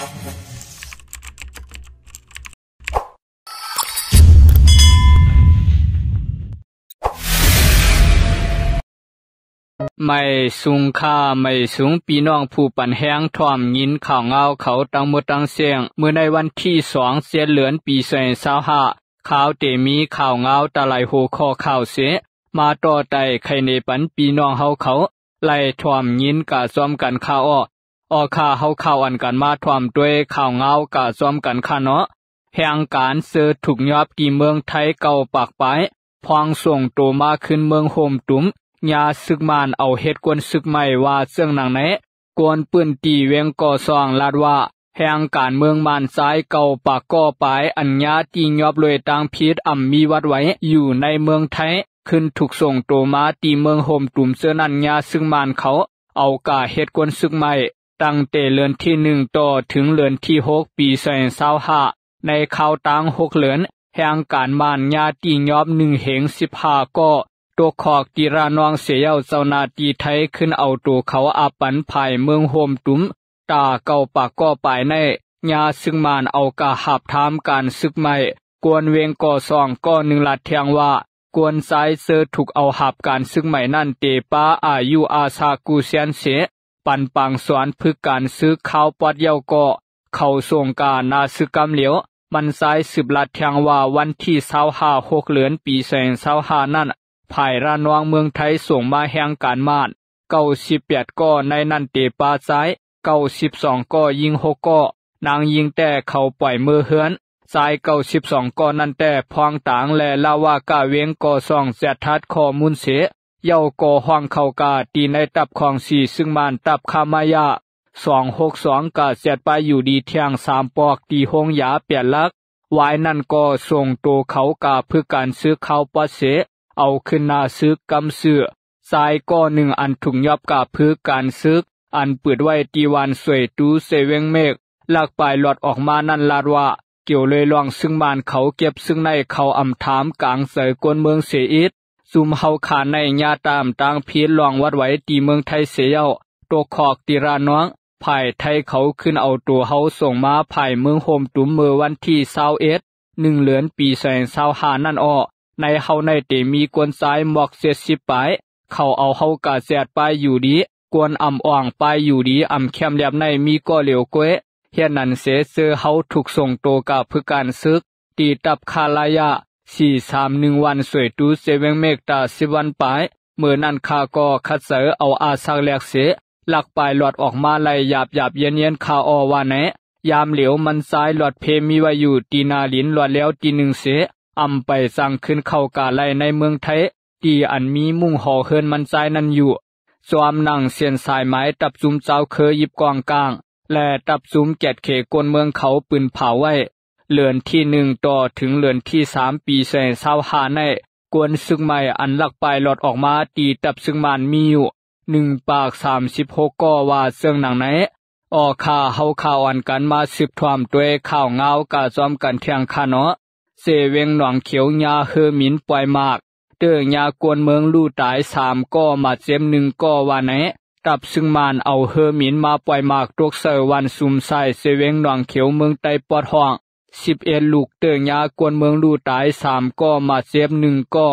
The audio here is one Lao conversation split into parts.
ໄໝສູງຄ່າ ໄໝສູງ ພີ່ນ້ອງຜູ້ປັນແຮງ ພ້ອມຍິນຂ່າວງາວເຂົາທັງໝົດທັງແຊງ. ມື້ໃນວັນທີສອງ ເຈັດເດືອນ ປີສອງພັນຊາວຫ້າ ຂ່າວເຕມີຂ່າວງາວຕາຫຼາຍຫົວຂໍ້ຂ່າວເສ ມາຕໍ່ໄຕ່ໄຂເນປັນພີ່ນ້ອງເຮົາເຂົາ ໄລ່ພ້ອມຍິນກະຊອມກັນຄ່າ. ອໍ ອອກຄ່າ ເຮົາຂ່າວອັນກັນມາພ້ອມດ້ວຍຂ່າວງາວກະຊອມກັນຄ່າເນາະ. ແຮງການເຊີຖືກຍອບທີ່ເມືອງໄທເກົ້າປາກປາຍ ພອງສົ່ງໂຕມາຄືນເມືອງໂຮມຕຸມ ຍາສຶກມ່ານເອົາເຮັດກົນສຶກໃໝ່ ວ່າເຊິ່ງໜັງໃນ ກວນພື້ນທີ່ວຽງກໍຊ່ອງລາດວ່າ ແຮງການເມືອງມ່ານຊາຍເກົ້າປາກກໍປາຍ ອັນຍາທີ່ຍອບໂດຍທາງຜິດ ອຳມີວັດໄວ້ຢູ່ໃນເມືອງໄທ ຄືນຖືກສົ່ງໂຕມາທີ່ເມືອງໂຮມຕຸມ ເຊິ່ງນັ້ນຍາຊຶກມ່ານເຂົາເອົາກາເຮັດກົນຊຶກໃໝ່ ຕັ້ງແຕ່ເດືອນທີໜຶ່ງຕໍ່ເຖິງເດືອນທີຫົກ ປີສອງພັນຊາວຫ້າ ໃນຄາວຕ່າງຫົກເດືອນ ແຮງການມ່ານຍາທີ່ຍອບໜຶ່ງເຮງສິບຫ້າກໍ ຕົກຄອກທີ່ລະນອງເສຍເຍົາ ເຈົ້າໜ້າທີ່ໄທຄືນເອົາໂຕເຂົາອາປັນພາຍເມືອງໂຮມຕຸມ ຕາເກົ້າປາກກໍປາຍໃນ ຍາຊຶກມ່ານເອົາກາຫາບທາມການຊຶກໃໝ່ ກວນວຽງກໍຊ່ອງ ກໍໜຶ່ງລາດແທງວ່າ ກວນຊາຍເຊີຖືກເອົາຫາບການຊຶກໃໝ່ນັ້ນ ເຕປາອາຍຸອາສາກູແຊນເສ ປັນປາງສອນຝຶກການຊຶກຄາວປອດເຍົາກໍ ເຂົາສົ່ງການາຊຶກກຳຫຼຽວ. ມັນຊາຍສືບລາດແທງວ່າ ວັນທີຊາວຫ້າ ຫົກເດືອນ ປີສອງພັນຊາວຫ້ານັ້ນ ພາຍລະນອງເມືອງໄທສົ່ງມາແຮງການມ່ານ ເກົ້າສິບແປດກໍ ໃນນັ້ນເຕປາຊາຍເກົ້າສິບສອງກໍ ຍິງຫົກກໍ ນາງຍິງແຕ່ເຂົາປ່ອຍເມືອເຮືອນ. ຊາຍເກົ້າສິບສອງກໍນັ້ນແຕ່ ພອງຕາງ ແລະ ລາວາກາວຽງກໍຊ່ອງແຊດທັດຂໍ້ມູນເສ ເຍົາກໍຮ້ອງເຂົ້າກາທີ່ໃນຕັບຂອງສີຊຶກມ່ານ ຕັບຄາມາຍາ ສອງຫົກສອງ ກະແຊດປາຍຢູ່ດີແທງສາມປອກ ທີ່ໂຮງຢາແປດຫຼັກ. ວາຍນັ້ນກໍສົ່ງໂຕເຂົາກາຝຶກການຊຶກຄາວປອດເສ ເອົາຂຶ້ນນາຊຶກກຳຊື່. ຊາຍກໍໜຶ່ງອັນຖືກຍອບກາຝຶກການຊຶກ ອັນປຶດໄວ້ທີ່ວານສວຍຕູເຊເວັງເມັກ ລັກປາຍລອດອອກມານັ້ນລາດວ່າ ກ່ຽວເລີຍລອງຊຶກມ່ານເຂົາເກັບຊຶກໃນ ເຂົາອຳຖາມກາງໃຈກົນເມືອງເສອີກ. ຊຸມເຮົາຂ້າໃນຍາຕາມຕາງຜິດລອງວັດໄວ້ທີ່ເມືອງໄທເສເຍົາ ຕົກຄອກທີ່ລະນອງ ພາຍໄທເຂົາຂຶ້ນເອົາໂຕເຮົາສົ່ງມາພາຍເມືອງໂຮມຕຸມ ເມື່ອວັນທີຊາວເອັດ ໜຶ່ງເດືອນ ປີສອງພັນຊາວຫ້ານັ້ນ. ອໍ ໃນເຮົາໃນເຕມີຄົນຊາຍໝອກເຈັດສິບປາຍ ເຂົາເອົາເຮົາກະແຊດປາຍຢູ່ດີ ກວນອຳອ່ອງປາຍຢູ່ດີ ອຳແຄມແລບໃນມີກໍຫຼຽວກ້ວຍ. ເຮັດນັ້ນເສເຈີເຮົາຖືກສົ່ງໂຕກາຝຶກການຊຶກ ທີ່ຕັບຄາລາຍາ ສີ່ສາມໜຶ່ງ ວັນສວຍຕູເຊເວັງເມັກ ຕາສິບວັນປາຍ. ເມື່ອນັ້ນຂ້າກໍຂັດໃຈເອົາອາສັກແລກເສ ລັກປາຍລອດອອກມາໄລ່ຢາບໆເຢັນໆ ຂ້າອໍວ່າແນ. ຍາມຫຼຽວມັນຊາຍລອດເພມີໄວ້ຢູ່ທີ່ໜ້າລິນລອດແລ້ວທີ່ໜຶ່ງເສ ອຳໄປສັ່ງຂຶ້ນເຂົ້າກາໄລ່ໃນເມືອງໄທ ທີ່ອັນມີມຸ້ງຫໍເຮືອນມັນຊາຍນັ້ນຢູ່ ຊອມໜັງເສັ້ນສາຍໝາຍ ຕັບຊຸມຊາວເຄີຢິບກອງກາງ ແລະ ຕັບຊຸມແກດເຂກົນເມືອງເຂົາປືນຜາວໄວ້. ເດືອນທີໜຶ່ງຕໍ່ເຖິງເດືອນທີສາມ ປີສອງພັນຊາວຫ້າໃນ ກວນຊຶກໃໝ່ອັນລັກປາຍລອດອອກມາທີ່ຕັບຊຶກມ່ານມີຢູ່ ໜຶ່ງປາກສາມສິບຫົກກໍ ວ່າເຊິ່ງໜັງໃນ. ອໍ ຂ້າເຮົາຂ່າວອັນກັນມາສືບຖ້ວມດ້ວຍຂ່າວງາວກະຊອມກັນທຽງຄາເນາະ. ເຊເວັງໜອງຂຽວຍາເຮີໝິນປ່ອຍໝາກ ເຕີຍາກວນເມືອງລູ້ຕາຍສາມກໍ ບາດເຈັບໜຶ່ງກໍວ່າແນ. ຕັບຊຶກມ່ານເອົາເຮີໝິນມາປ່ອຍໝາກຕົກໃສ່ວັນຊຸມຊາຍເຊເວັງໜອງຂຽວເມືອງໄຕ້ປອດຫ້ອງ ສິບເອັດລູກ ເຕີຍາກວນເມືອງລູ້ຕາຍສາມກໍ ບາດເຈັບໜຶ່ງກໍ.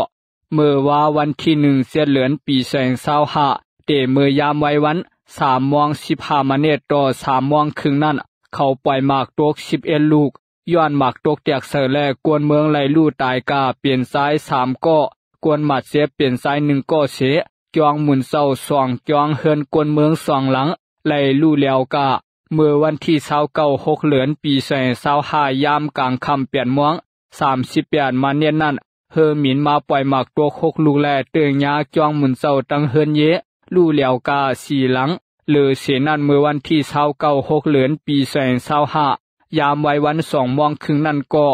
ເມື່ອວາວັນທີໜຶ່ງ ເຈັດເດືອນ ປີສອງພັນຊາວຫ້າ ເຕເມື່ອຍາມໄວວັນ ສາມໂມງສິບຫ້າມາເນດຕໍ່ສາມໂມງເຄິ່ງນັ້ນ ເຂົາປ່ອຍໝາກຕົກສິບເອັດລູກ ຍ້ອນໝາກຕົກແຕກໃສ່ແລະກວນເມືອງໄລ່ລູ້ຕາຍກະເປັນຊາຍສາມກໍ ກວນບາດເຈັບເປັນຊາຍໜຶ່ງກໍເສ ຈອງໝຸນເຊົາສອງຈອງ ເຮືອນກວນເມືອງສອງຫຼັງ ໄລ່ລູ້ແລ້ວກະ. ເມື່ອວັນທີຊາວເກົ້າ ຫົກເດືອນ ປີສອງພັນຊາວຫ້າ ຍາມກາງຄ່ຳ ແປດໂມງສາມສິບແປດມາເນດນັ້ນ ເຮີໝິນມາປ່ອຍໝາກຕົກຫົກລູກ ແລະ ເຕີຍາຈອງໝຸນເຊົາຕັ້ງເຮືອນເຢ ລູ້ແລ້ວກະສີ່ຫຼັງ. ເລີເສນັ້ນ ເມື່ອວັນທີຊາວເກົ້າ ຫົກເດືອນ ປີສອງພັນຊາວຫ້າ ຍາມໄວວັນສອງໂມງເຄິ່ງນັ້ນກໍ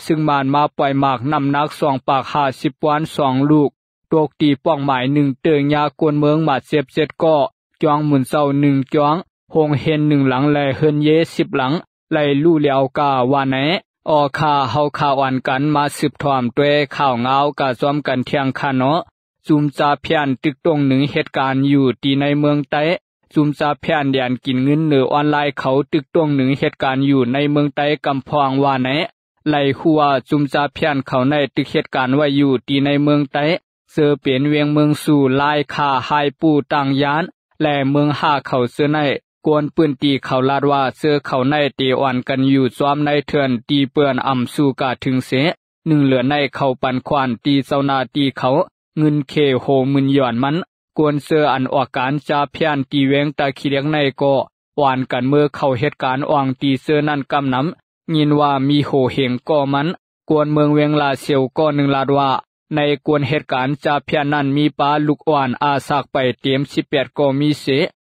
ຊຶກມ່ານມາປ່ອຍໝາກນ້ຳໜັກສອງປາກຫ້າສິບປອນສອງລູກ ຕົກຕີປ້ອງໝາຍໜຶ່ງ ເຕີຍາກວນເມືອງບາດເຈັບເຈັດກໍ ຈອງໝຸນເຊົາໜຶ່ງຈອງ ໂຮງຮຽນໜຶ່ງຫຼັງ ແລະ ເຮືອນເຢສິບຫຼັງ ໄລ່ລູ້ແລ້ວກະວ່າແນ. ອໍ ຂ້າເຮົາຂ່າວອັນກັນມາສືບຖ້ອມດ້ວຍຂ່າວງາວກະຊອມກັນທຽງຄາເນາະ. ຊຸມຈາພຽນຕຶກຕົງໜຶ່ງເຮັດການຢູ່ທີ່ໃນເມືອງໃຕ້ ຊຸມຈາພຽນແດນກິນເງິນເໜືອອອນລາຍເຂົາຕຶກຕົງໜຶ່ງເຮັດການຢູ່ໃນເມືອງໃຕ້ກຳພອງວ່າແນ. ໄລ່ຮູ້ວ່າຊຸມຈາພຽນເຂົາໃນຕຶກເຮັດການໄວ້ຢູ່ທີ່ໃນເມືອງໃຕ້ ເຈີເປັນວຽງເມືອງຊູ, ລາຍຄາ, ຮາຍປູ, ຕ່າງຢານ ແລະ ເມືອງຫ້າເຂົາເຈີໃນ. ກວນພື້ນທີ່ເຂົາລາດວ່າເຈີເຂົາໃນເຕອອນກັນຢູ່ຊອມໃນເຖື່ອນທີ່ເປີ້ນອຳສູ່ກາເຖິງເສ. ໜຶ່ງເດືອນໃນເຂົາປັນຂວັນທີ່ເຈົ້າໜ້າທີ່ເຂົາ ເງິນເຄໂຫໝື່ນຢອນມັນ. ກວນເຈີອັນອອກການຈາພຽນທີ່ແວງຕາຂີ້ເຫຼັກໃນກໍ ອອນກັນເມືອເຂົ້າເຮັດການອ່ອງຕີເຈີນັ້ນກຳນຳ. ຍິນວ່າມີໂຫເຫັງກໍມັນ. ກວນເມືອງວຽງລາຊຽວກໍໜຶ່ງລາດວ່າ ໃນກວນເຮັດການຈາພຽນນັ້ນມີປ້າລູກອ່ອນອາສາກໄປເຕັມສິບແປດກໍມີເສ.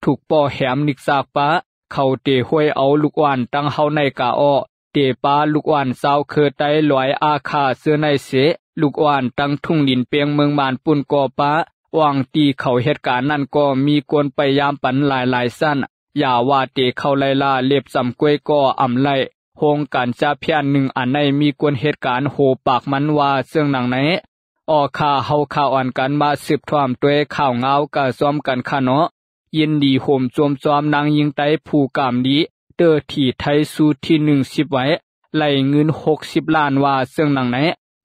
ທຸກປໍແຮມນິກຈາກປ້າ ເຂົາເຕຫ້ວຍເອົາລູກອ່ອນຕັ້ງເຮົາໃນກາອໍ ເຕປ້າລູກອ່ອນຊາວເຄີໃຕ້ລອຍອາຄາເຈີໃນເສ. ລູກອ່ອນຕັ້ງທຸງດິນເປງເມືອງມານປຸ້ນກໍປ້າ. ຫວ່າງທີ່ເຂົາເຮັດການນັ້ນກໍມີກວນໄປຢາມປັນຫຼາຍໆຊັ້ນ. ຢ່າວ່າເຕເຂົ້າໄລ່ລ່າເລັບຈຳກ້ວຍກໍອຳໄລ່. ໂຮງການຈາພຽນໜຶ່ງອັນໃນມີກວນເຮັດການໂຫປາກມັນວ່າເຊິ່ງໜັງໃນ. ອອກຂ່າວເຮົາຂາອ່ອນກັນມາສືບຖ້ວມດ້ວຍຂ່າວງາວກະຊອມກັນຂະເນາະ. ຍິນດີໂຮມໂຈມຈອມນາງຍິງໄຕ້ຜູ້ກາມດີ ເຕີຖີໄທຊູທີໜຶ່ງສິບໄວ້ ໄລ່ເງິນຫົກສິບລ້ານວ່າເຊິ່ງໜັງໃນ.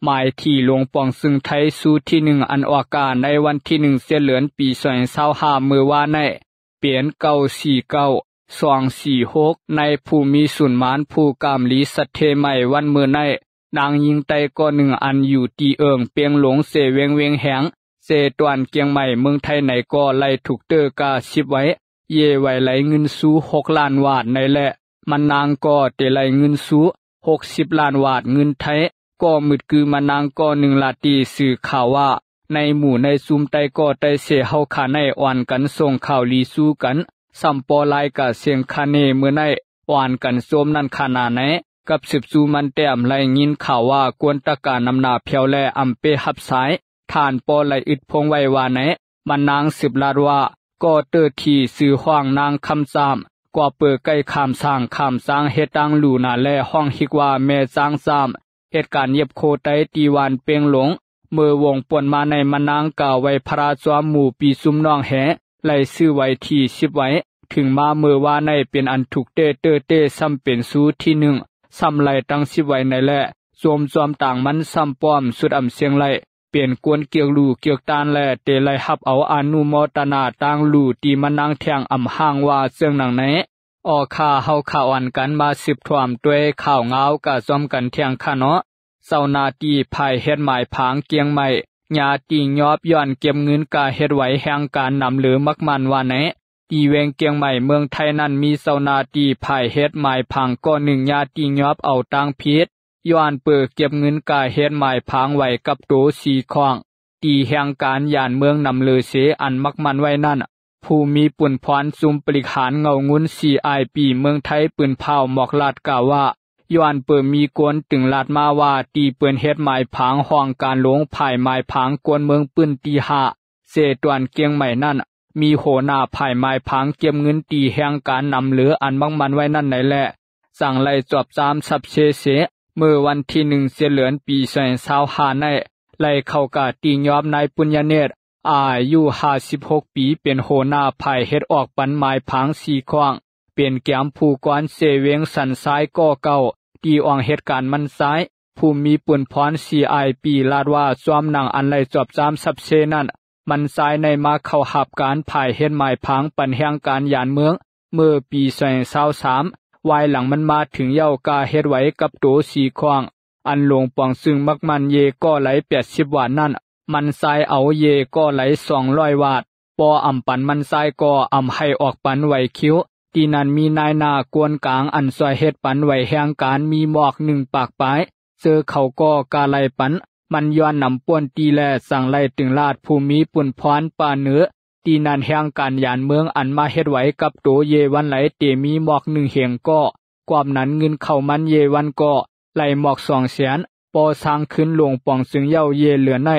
ໝາຍທີຫຼວງປອງຊຶງໄທຊູທີໜຶ່ງອັນອອກກາໃນວັນທີໜຶ່ງເຈັດເດືອນປີສອງພັນຊາວຫ້າເມື່ອວານໃນ ເປັນເກົ້າສີ່ເກົ້າ ສອງສີ່ຫົກ ໃນພູມີສູນມານຜູ້ກາມລີສັດເທໃໝ່ວັນເມີໃນ. ນາງຍິງໄຕ້ກໍໜຶ່ງອັນຢູ່ຕີເອີງເປງຫຼງເຊວຽງວຽງແຮງ ເຊຕວນກຽງໃໝ່ເມືອງໄທໃນກໍໄລ່ທຸກເຕີກາສິບໄວ້ ເຢໄວ້ໄລ່ເງິນຊູຫົກລ້ານວາດໃນແຫຼະ. ມັນນາງກໍເຕໄລ່ເງິນຊູຫົກສິບລ້ານວາດເງິນໄທ. ກໍມືດກືມານາງກໍໜຶ່ງລາຕີສື່ຂ່າວວ່າ ໃນໝູ່ໃນຊຸມໄຕ້ກໍໄຕ້ເຊເຮົາຂາໃນອ່ອນກັນສົ່ງຂ່າວລີຊູກັນ ຊຳປໍລາຍກະເຊງຄະເນເມືອໃນ ອ່ອນກັນໂຊມນັ້ນຂະໜາໃນ ກັບສືບຊູມັນແຕ້ມໄລ່ຍິນຂ່າວວ່າກວນຕະການນຳໜ້າແຜວແລອຳເປຮັບສາຍ ທ່ານປໍໄລ່ອຶດພົງໄວ້ວ່າໃນ. ມັນນາງສືບລາດວ່າ ກໍເຕີຖີຊື່ຮ້ອງນາງຄຳຈາມ ກວ່າເປີໃກ້ຂາມຊ້າງຂາມຊ້າງເຮັດຕັ້ງຫຼູໜາແລຮ້ອງຮິກວ່າແມ່ຊ້າງຈາມ ເຮັດການເຢັບໂຄໄຕທີ່ວານເປງຫຼົງ. ເມື່ອວົງປ່ວນມາໃນມະນາງກາໄວພະລາຈອມໝູ່ປີຊຸມນ້ອງແຮ ໄລ່ຊື່ໄວ້ທີສິບໄວ້ ເຖິງມາເມື່ອວາໃນເປັນອັນທຸກເຕ້ເຕີເຕ້ ຊ້ຳເປັນຊູທີໜຶ່ງ ຊ້ຳໄລ່ຕັ້ງສິບໄວ້ໃນແລະ ໂຈມຈອມຕ່າງມັນຊ້ຳປ້ອມສຸດອຳຊຽງໄລ່ ເປັນກວນກຽກຫຼູກຽກຕານແລະ ເຕໄລ່ຮັບເອົາອະນຸໂມຕະນາຕ່າງຫຼູທີ່ມະນາງແທ່ງອຳຫ້າງວ່າເຊິ່ງໜັງໃນ. ອອກຂ່າວເຮົາຂາອ່ອນກັນມາສືບຖ້ວມດ້ວຍຂ່າວງາວກະຊອມກັນທ່ຽງຂະເນາະ. ເຈົ້າໜ້າທີ່ຝ່າຍເຮັດໝາຍຜາງກຽງໃໝ່ ຍາຕິຍອບຍ້ອນເກັບເງິນກາເຮັດໄຫວແຮງການນຳເຫຼືອມັກໝັ້ນວ່າໃນ. ທີ່ແວງກຽງໃໝ່ເມືອງໄທນັ້ນ ມີເຈົ້າໜ້າທີ່ຝ່າຍເຮັດໝາຍຜາງກໍໜຶ່ງຍາຕິຍອບເອົາຕາງຜິດ ຍ້ອນເປີເກັບເງິນກາເຮັດໝາຍຜາງໄຫວກັບໂຕສີ່ຂ້ອງ ທີ່ແຮງການຢານເມືອງນຳເຫຼືອເຊອັນມັກໝັ້ນໄວ້ນັ້ນ. ຜູ້ມີປຸນພອນຊຸມບໍລິຫານເງົາງຸນ ຊີໄອ ປີເມືອງໄທ ປືນພ້າວ ໝອກລາດ ກ່າວວ່າ ຍ້ອນເປີມີກວນຕຶງລາດມາວ່າ ທີ່ເປີເຮັດໝາຍຜາງຫ້ອງການຫຼວງຝ່າຍໝາຍຜາງກວນເມືອງປືນທີຫ້າ ເຊຕວນກຽງໃໝ່ນັ້ນ ມີຫົວໜ້າຝ່າຍໝາຍຜາງເກັບເງິນທີ່ແຮງການນຳເຫຼືອອັນມັກໝັ້ນໄວ້ນັ້ນໃນແລະ ຈັ່ງໄລ່ຈອບຈ້າມສັບເຊເສ. ເມື່ອວັນທີໜຶ່ງເຈັດເດືອນປີສອງພັນຊາວຫ້າໃນ ໄລ່ເຂົ້າກາຕິຍອບນາຍປຸນຍະເນດ ອາຍຸຫ້າສິບຫົກປີ ເປັນຫົວໜ້າຝ່າຍເຮັດອອກປັນໝາຍຜາງສີ່ຂ້ອງ ເປັນແກມຜູ້ກອນເຊວຽງສັນຊາຍກໍເກົ່າ ທີ່ອອກເຮັດການໝັ້ນຊາຍ. ຜູ້ມີປຸນພອນ ຊີໄອ ປີ ລາດວ່າ ຊ່ວງນາງອັນໄລ່ຈອບຈ້າມສັບເຊນັ້ນ ໝັ້ນຊາຍໃນມາເຂົ້າຮັບການຝ່າຍເຮັດໝາຍຜາງປັນແຮງການຢານເມືອງ ເມື່ອປີສອງພັນຊາວສາມ ວາຍຫຼັງມັນມາເຖິງເຍົາກາເຮັດໄຫວກັບໂຕສີ່ຂ້ອງ ອັນຫຼວງປອງຊຶງມັກໝັ້ນເຢກໍໄລ່ແປດສິບວາດນັ້ນ ໝັ້ນຊາຍເອົາເຢກໍໄລ່ສອງຮ້ອຍວາດ ປໍອຳປັນໝັ້ນຊາຍກໍອຳໃຫ້ອອກປັນໄຫວຄິວ. ທີ່ນັ້ນມີນາຍໜ້າກວນກາງອັນຊ່ວຍເຮັດປັນໄຫວແຮງການມີໝອກໜຶ່ງປາກປາຍ ເຈີເຂົາກໍກະໄລ່ປັນ ມັນຍ້ອນນຳປ່ວນຕີແລະ ຈັ່ງໄລ່ຕຶງລາດຜູ້ມີປຸນພອນປາເໜີ. ທີ່ນັ້ນແຮງການຢານເມືອງອັນມາເຮັດໄຫວກັບໂຕເຢວັນໄຫຼເຕມີໝອກໜຶ່ງເຫງກໍ ກວາມນັ້ນເງິນເຂົ້າມັນເຢວັນກໍໄລ່ໝອກສອງແສນ. ປໍສ້າງຄືນຫຼວງປອງຊຶງເຍົາເຢເຫຼືອໃນ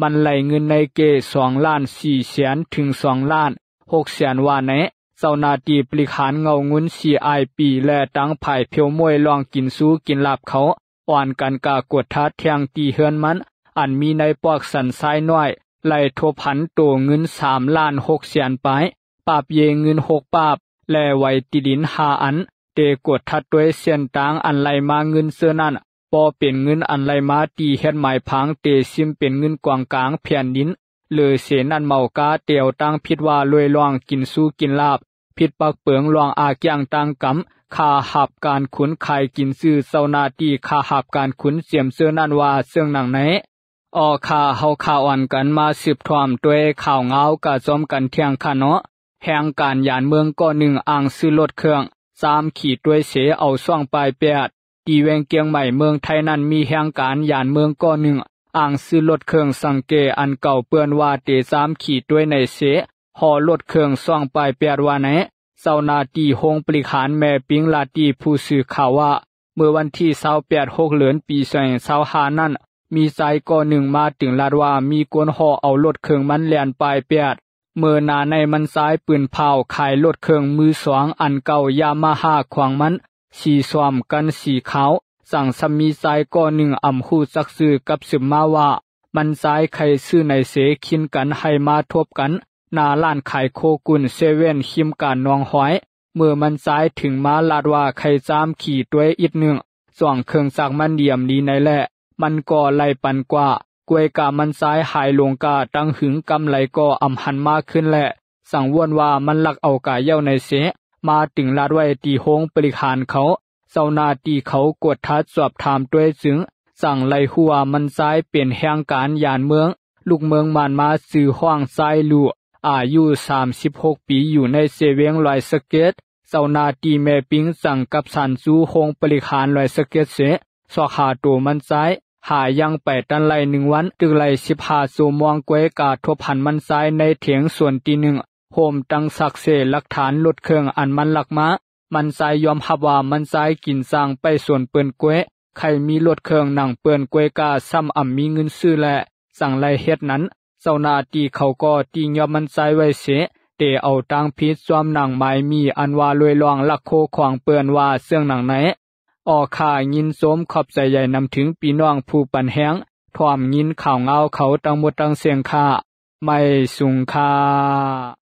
ມັນໄລ່ເງິນໃນເກສອງລ້ານສີ່ແສນ ເຖິງສອງລ້ານຫົກແສນວາດໃນ. ເຈົ້າໜ້າທີ່ບໍລິຫານເງົາງຸນ ຊີໄອ ປີ ແລະ ຕັ້ງຝ່າຍເພວມວຍລອງກິນຊູກິນລາບເຂົາ ອ່ອນກັນກາກວດທາດແທ່ງຕີເຮືອນມັນ ອັນມີນາຍປອກສັນຊາຍນ້ອຍ ໄລ່ທົບຫັນໂຕເງິນສາມລ້ານຫົກແສນປາຍ ປາບເຢເງິນຫົກປາບ ແລະ ໄວຕີດິນຫ້າອັນ. ເຕກວດທັດດ້ວຍເສັ້ນທາງອັນໄຫຼມາເງິນເຊີ້ນັ້ນ, ບໍ່ເປັນເງິນອັນໄຫຼມາທີ່ເຮັດໝາຍຜັງ, ເຕຊິມເປັນເງິນກອງກາງແຜ່ນດິນ. ເລີເສນັ້ນເມົາກາ, ເຕເອົາຕັ້ງຜິດວ່າລວຍລ່ອງກິນຊູກິນລາບ, ຜິດປັກເປິງລ່ວງອາກຢ່າງຕ່າງກຳ, ຄ່າຮັບການຂຸນຂາຍກິນຊື້ເຈົ້າໜ້າທີ່ ຄ່າຮັບການຂຸນເຈີມເຈີນັ້ນວ່າເຊິ່ງໜັງໃນ. ອໍ ຂ້າເຮົາຂ້າອ່ອນກັນມາສືບທອມດ້ວຍຂ່າວງາວກະຈອມກັນທ່ຽງຄະເນາະ. ແຮງການຢານເມືອງກໍໜຶ່ງອ້າງຊື້ລົດເຄື່ອງ ຊາມຂີ່ດ້ວຍເສເອົາຊ່ວງປາຍແປດ ທີ່ແຂວງກຽງໃໝ່ເມືອງໄທນັ້ນ ມີແຮງການຢານເມືອງກໍໜຶ່ງ ອ້າງຊື້ລົດເຄື່ອງສັງເກອັນເກົ່າເປື້ອນວ່າເຕຊາມຂີ່ດ້ວຍໃນເສ ຫໍ່ລົດເຄື່ອງຊ່ອງປາຍແປດວ່າໃນ. ເຈົ້າໜ້າທີ່ໂຮງບໍລິຫານແມ່ປິງລາດທີ່ຜູ້ສື່ຂ່າວວ່າ ເມື່ອວັນທີຊາວແປດ ຫົກເດືອນ ປີສອງພັນຊາວຫ້ານັ້ນ ມີຊາຍກໍໜຶ່ງມາຕຶງລາດວ່າມີຄົນຫໍ່ເອົາລົດເຄື່ອງມັນແລ່ນປາຍແປດ ເມື່ອໜ້າໃນມັນຊາຍປືນພາວຂາຍລົດເຄື່ອງມືສອງອັນເກົ່າ ຢາມາຮາ ຂອງມັນ ສີສ້ວມກັນສີຂາວ. ສັງສຳມີຊາຍກໍໜຶ່ງອຳຮູ້ຈັກຊື່ກັບສືບມາວ່າ ມັນຊາຍໄຄຊື້ໃນເສ ຄິນກັນໃຫ້ມາທົບກັນ ໜ້າຮ້ານຂາຍໂຄກຸນເຊເວັນ ຮິມກາດໜອງຫອຍ. ເມື່ອມັນຊາຍເຖິງມາລາດວ່າໄຄຈາມຂີ່ດ້ວຍອີກໜຶ່ງ ຊ່ວງເຄື່ອງຈັກມັນດຽມດີໃນແລະ ມັນກໍໄລ່ປັ່ນກວ່າ. ກວຍກາມັນຊາຍຫາຍລົງກາຕັ້ງຫຶງ ກຳໄລກໍອຳຫັນມາຂຶ້ນແລະ ສັງວນວ່າມັນລັກເອົາກາເຍົາໃນເສ ມາຕຶງລາດໄວ້ທີ່ໂຮງບໍລິຫານເຂົາ. ເຈົ້າໜ້າທີ່ເຂົາກວດທັດສອບຖາມດ້ວຍຈຶ່ງ ສັງໄລ່ຮູ້ວ່າມັນຊາຍເປັນແຮງການຢານເມືອງ ລູກເມືອງມານມາ ຊື່ຮ້ອງຊາຍຫຼູ ອາຍຸສາມສິບຫົກປີ ຢູ່ໃນເຊເວັງລອຍສະເກັດ. ເຈົ້າໜ້າທີ່ແມ່ປິງສັງກັບສັນຊູໂຮງບໍລິຫານລອຍສະເກັດເສ ຊອກຫາໂຕມັນຊາຍ ຫາຍັງໄປຕັນໄລ່ໜຶ່ງວັນ ຕຶກໄລ່ສິບຫ້າຊົ່ວໂມງ ກວຍກາທົບຫັນມັນຊາຍໃນເຖງສ່ວນທີໜຶ່ງ ໂຮມທັງຊັກເສຫຼັກຖານລົດເຄື່ອງອັນມັນລັກມາ. ມັນຊາຍຍອມຮັບວ່າມັນຊາຍກິນຊ່າງໄປສວນເປີ້ນກວຍ ໄຄມີລົດເຄື່ອງໜັງເປີ້ນກວຍກາ ຊ້ຳອຳມີເງິນຊື້ແລະ ສັງໄລ່ເຮັດນັ້ນ. ເຈົ້າໜ້າທີ່ເຂົາກໍຕິຍອມມັນຊາຍໄວ້ເສ ເຕເອົາຕາງຜິດຊ່ວມໜັງໝາຍໝີ່ ອັນວ່າລວຍລ່ອງລັກໂຄຂອງເປີ້ນວ່າເຊິ່ງໜັງໃນ. ອອກຂ່າວຍິນຊົມຂອບໃຈໃຫຍ່ນຳເຖິງພີ່ນ້ອງຜູ້ປັນແຮງ ພ້ອມຍິນຂ່າວງາວເຂົາທັງໝົດທັງເສັງຄ່າ ໄມສູງຄ່າ.